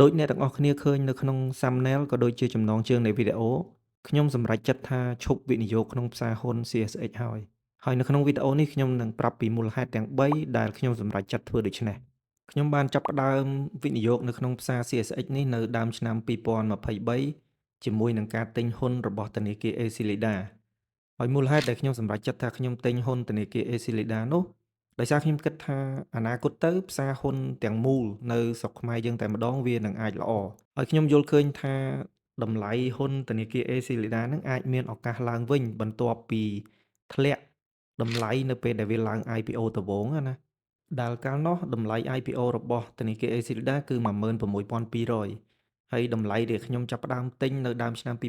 ដូចអ្នកទាំងអស់គ្នាឃើញនៅក្នុង thumbnail ក៏ដូចជាចំណងជើងនៃវីដេអូខ្ញុំសម្រេចចិត្តថាឈប់វិនិយោគក្នុងផ្សារហ៊ុន CSX ហើយហើយនៅក្នុងវីដេអូនេះខ្ញុំនឹងប្រាប់ពីមូលហេតុទាំង3ដែលខ្ញុំសម្រេចចិត្តធ្វើដូច្នេះខ្ញុំបានចាប់ផ្ដើមវិនិយោគនៅក្នុងផ្សារ CSX នេះនៅដើមឆ្នាំ2023ជាមួយនឹងការទិញហ៊ុនរបស់ធនាគារ ACLEDA ហើយមូលហេតុដែលខ្ញុំសម្រេចចិត្តថាខ្ញុំទិញហ៊ុនធនាគារ ACLEDA នោះដោយសារខ្ញុំគិតថាអនាគតទៅផ្សារហ៊ុនទាំងមូលនៅស្រុកខ្មែរយើងតែម្ដងវានឹងអាចល្អហើយខ្ញុំយល់ឃើញថាតម្លៃហ៊ុនធនាគារ ACLEDA នឹងអាចមានឱកាសឡើងវិញបន្ទាប់ពីធ្លាក់តម្លៃនៅពេលដែលវាឡើង IPO ដំបូងណាដែលកាលនោះតម្លៃ IPO របស់ធនាគារ ACLEDA គឺ16,200ហើយតម្លៃដែលខ្ញុំចាប់ផ្ដើមទិញនៅដើមឆ្នាំ2023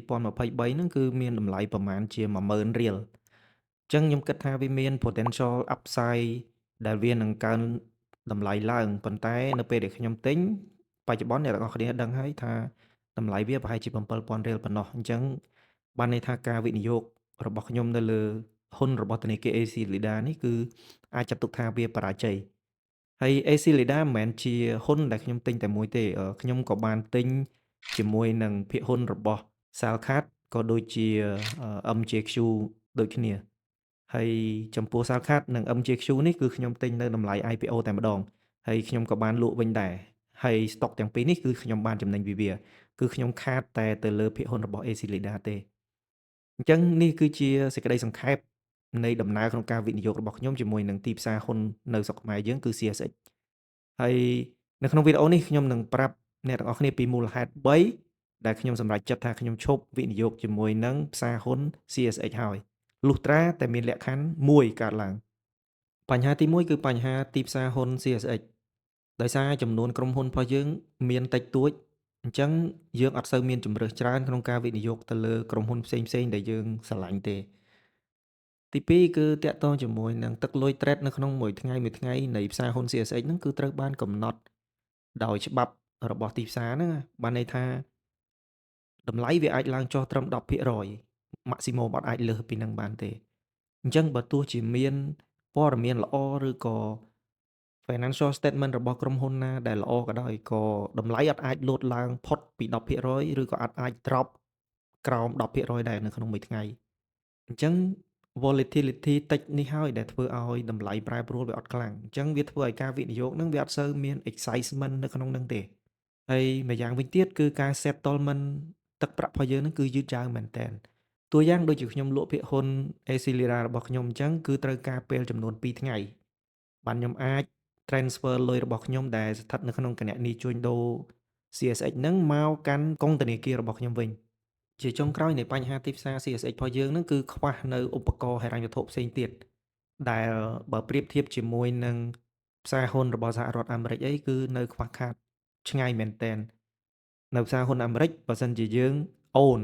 ហ្នឹងគឺមានតម្លៃប្រមាណជា10000រៀលអញ្ចឹងខ្ញុំគិតថាវាមាន potential upside ដែលវានឹងកើនតម្លៃឡើងប៉ុន្តែនៅពេលដែលខ្ញុំទិញបច្ចុប្បន្នអ្នកទាំងអស់គ្នាដឹងហើយថាតម្លៃវាប្រហែលជា7000រៀលប៉ុណ្ណោះអញ្ចឹងបានន័យថាការវិនិយោគរបស់ខ្ញុំនៅលើហ៊ុនរបស់ធនាគារ ACLEDA នេះគឺអាចចាត់ទុកថាវាបរាជ័យហើយ ACLEDA មិនមែនជាហ៊ុនដែលខ្ញុំទិញតែមួយទេខ្ញុំក៏បានទិញជាមួយនឹងភាគហ៊ុនរបស់ Salcat ក៏ដូចជា MJQ ដូចគ្នាហើយចំពោះ Salcat និង MJQ នេះគឺខ្ញុំទិញនៅតម្លៃ IPO តែម្ដងហើយខ្ញុំក៏បានលក់វិញដែរហើយ stock ទាំងពីរនេះគឺខ្ញុំបានចំណេញពីវាគឺខ្ញុំខាតតែទៅលើភាគហ៊ុនរបស់ ACLEDA ទេអញ្ចឹងនេះគឺជាសេចក្តីសង្ខេបនៃដំណើរក្នុងការវិនិយោគរបស់ខ្ញុំជាមួយនឹងទីផ្សារហ៊ុននៅស្រុកខ្មែរយើងគឺ CSX ហើយនៅក្នុងវីដេអូនេះខ្ញុំនឹងប្រាប់អ្នកទាំងអស់គ្នាពីមូលហេតុ3ដែលខ្ញុំសម្រេចចិត្តថាខ្ញុំឈប់វិនិយោគជាមួយនឹងផ្សារហ៊ុន CSX ហើយលុះត្រាតែមានលក្ខខណ្ឌមួយកើតឡើងបញ្ហាទី1គឺបញ្ហាទីផ្សារហ៊ុន CSX ដោយសារចំនួនក្រុមហ៊ុនរបស់យើងមានតិចតួចអញ្ចឹងយើងអត់សូវមានជម្រើសច្រើនក្នុងការវិនិយោគទៅលើក្រុមហ៊ុនផ្សេងៗដែលយើងស្រឡាញ់ទេទី2គឺតាក់ទងជាមួយនឹងទឹកលុយ trade នៅក្នុងមួយថ្ងៃមួយថ្ងៃនៃផ្សារហ៊ុន CSX ហ្នឹងគឺត្រូវបានកំណត់ដោយច្បាប់របស់ទីផ្សារហ្នឹងបានន័យថាតម្លៃវាអាចឡើងចុះត្រឹម10% maximum អត់អាចលើសពីនឹងបានទេអញ្ចឹងបើទោះជាមានព័ត៌មានល្អឬក៏ financial statement របស់ក្រុមហ៊ុនណាដែលល្អក៏ដោយក៏តម្លៃអត់អាចលោតឡើងផុតពី10%ឬក៏អត់អាច drop ក្រោម10%ដែរនៅក្នុងមួយថ្ងៃអញ្ចឹង volatility តិចនេះហើយដែលធ្វើឲ្យតម្លៃប្រែប្រួលវាអត់ខ្លាំងអញ្ចឹងវាធ្វើឲ្យការវិនិយោគហ្នឹងវាអត់សូវមាន excitement នៅក្នុងហ្នឹងទេហើយម្យ៉ាងវិញទៀតគឺការ settlement ទឹកប្រាក់របស់យើងហ្នឹងគឺយឺតយ៉ាវមែនតើតួយ៉ាងដូចជាខ្ញុំលក់ភាគហ៊ុន ACLEDA របស់ខ្ញុំអញ្ចឹងគឺត្រូវការពេលចំនួន2ថ្ងៃបានខ្ញុំអាច transfer លុយរបស់ខ្ញុំដែលស្ថិតនៅក្នុងគណនីជួញដូរ CSX ហ្នឹងមកកាន់កុងធនាគាររបស់ខ្ញុំវិញជាចុងក្រោយនៃបញ្ហាទីផ្សារ CSX របស់យើងហ្នឹងគឺខ្វះនៅឧបករណ៍ហិរញ្ញវត្ថុផ្សេងទៀតដែលបើប្រៀបធៀបជាមួយនឹងផ្សារហ៊ុនរបស់សហរដ្ឋអាមេរិកអីគឺនៅខ្វះខាតឆ្ងាយមែនទែននៅផ្សារហ៊ុនអាមេរិកបើសិនជាយើងអូន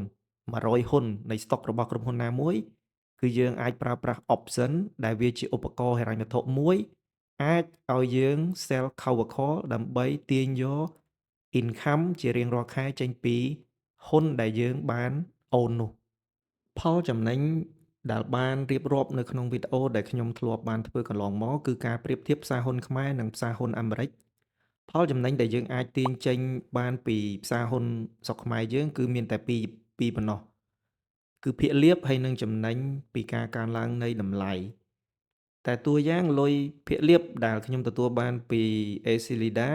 100ហ៊ុននៃ stock របស់ក្រុមហ៊ុនណាមួយគឺយើងអាចប្រើប្រាស់ option ដែលវាជាឧបករណ៍ហិរញ្ញវត្ថុមួយអាចឲ្យយើង sell cover call ដើម្បីទាញយក income ជារៀងរាល់ខែចេញពីហ៊ុនដែលយើងបានអូននោះផលចំណេញដែលបានរៀបរាប់នៅក្នុងវីដេអូដែលខ្ញុំធ្លាប់បានធ្វើកន្លងមកគឺការប្រៀបធៀបផ្សារហ៊ុនខ្មែរនិងផ្សារហ៊ុនអាមេរិកផលចំណេញដែលយើងអាចទាញចេញបានពីផ្សារហ៊ុនស្រុកខ្មែរយើងគឺមានតែពីរពីរប៉ុណ្ណោះគឺភាគលាភហើយនិងចំណេញពីការកើនឡើងនៃតម្លៃតែតួយ៉ាងលុយភាគលាភដែលខ្ញុំទទួលបានពី ACLEDA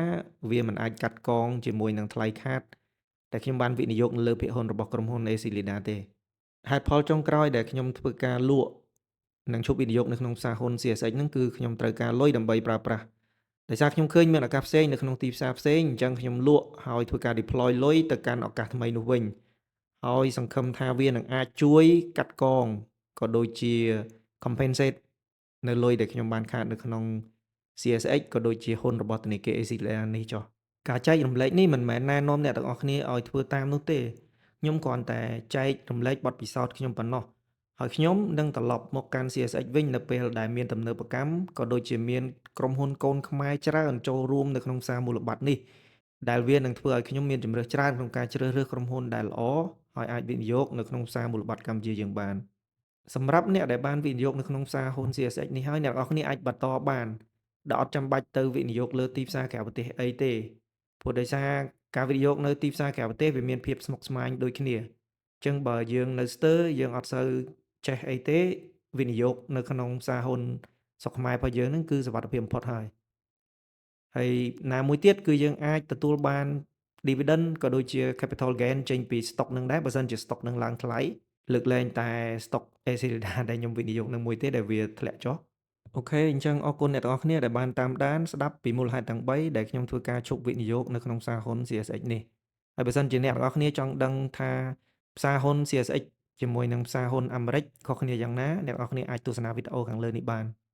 វាមិនអាចកាត់កងជាមួយនឹងថ្លៃខាតតែខ្ញុំបានវិនិយោគលើភាគហ៊ុនរបស់ក្រុមហ៊ុន ACLEDA ទេហេតុផលចុងក្រោយដែលខ្ញុំធ្វើការលក់និងឈប់វិនិយោគនៅក្នុងផ្សារហ៊ុន CSX ហ្នឹងគឺខ្ញុំត្រូវការលុយដើម្បីប្រើប្រាស់ដោយសារខ្ញុំឃើញមានឱកាសផ្សេងនៅក្នុងទីផ្សារផ្សេងអញ្ចឹងខ្ញុំលក់ហើយធ្វើការ deploy លុយទៅកាន់ឱកាសថ្មីនោះវិញហើយសង្ឃឹមថាវានឹងអាចជួយកាត់កងក៏ដូចជា compensate នៅលុយដែលខ្ញុំបានខាតនៅក្នុង CSX ក៏ដូចជាហ៊ុនរបស់ធនាគារ ACLEDA នេះចុះការចែករំលែកនេះមិនមែនណែនាំអ្នកទាំងអស់គ្នាឲ្យធ្វើតាមនោះទេខ្ញុំគ្រាន់តែចែករំលែកបទពិសោធន៍ខ្ញុំប៉ុណ្ណោះហើយខ្ញុំនឹងត្រឡប់មកកាន់ CSX វិញនៅពេលដែលមានទំនើបកម្មក៏ដូចជាមានក្រុមហ៊ុនកូនខ្មែរច្រើនចូលរួមនៅក្នុងផ្សារមូលបត្រនេះដែលវានឹងធ្វើឲ្យខ្ញុំមានជម្រើសច្រើនក្នុងការជ្រើសរើសក្រុមហ៊ុនដែលល្អហើយអាចវិនិយោគនៅក្នុងផ្សារមូលបត្រកម្ពុជាយើងបានសម្រាប់អ្នកដែលបានវិនិយោគនៅក្នុងផ្សារហ៊ុន CSX នេះហើយអ្នកទាំងអស់គ្នាអាចបន្តបានដោយអត់ចាំបាច់ទៅវិនិយោគលើទីផ្សារក្រៅប្រទេសអីទេព្រោះដោយសារ ការវិនិយោគនៅទីផ្សារក្រៅប្រទេសវាមានភាពស្មុគស្មាញដូចគ្នាអញ្ចឹងបើយើងនៅស្ទើរយើងអត់សូវចេះអីទេវិនិយោគនៅក្នុងផ្សារហ៊ុនស្រុកខ្មែររបស់យើងហ្នឹងគឺសុវត្ថិភាពបំផុតហើយហើយណាមួយទៀតគឺយើងអាចទទួលបាន dividend ក៏ដូចជា capital gain ចេញពី stock នឹងដែរបើសិនជា stock នឹងឡើងថ្លៃលើកលែងតែ stock ACLEDA ដែលខ្ញុំវិនិយោគនឹងមួយទេដែលវាធ្លាក់ចុះOK អញ្ចឹងអរគុណអ្នកទាំងអស់គ្នាដែលបានតាមដានស្ដាប់ពីមូលហេតុទាំង3ដែលខ្ញុំធ្វើការឈប់វិនិយោគនៅក្នុងផ្សារហ៊ុន CSX នេះហើយបើសិនជាអ្នកទាំងអស់គ្នាចង់ដឹងថាផ្សារហ៊ុន CSX ជាមួយនឹងផ្សារហ៊ុនអាមេរិកខុសគ្នាយ៉ាងណាអ្នកទាំងអស់គ្នាអាចទស្សនាវីដេអូខាងលើនេះបាន។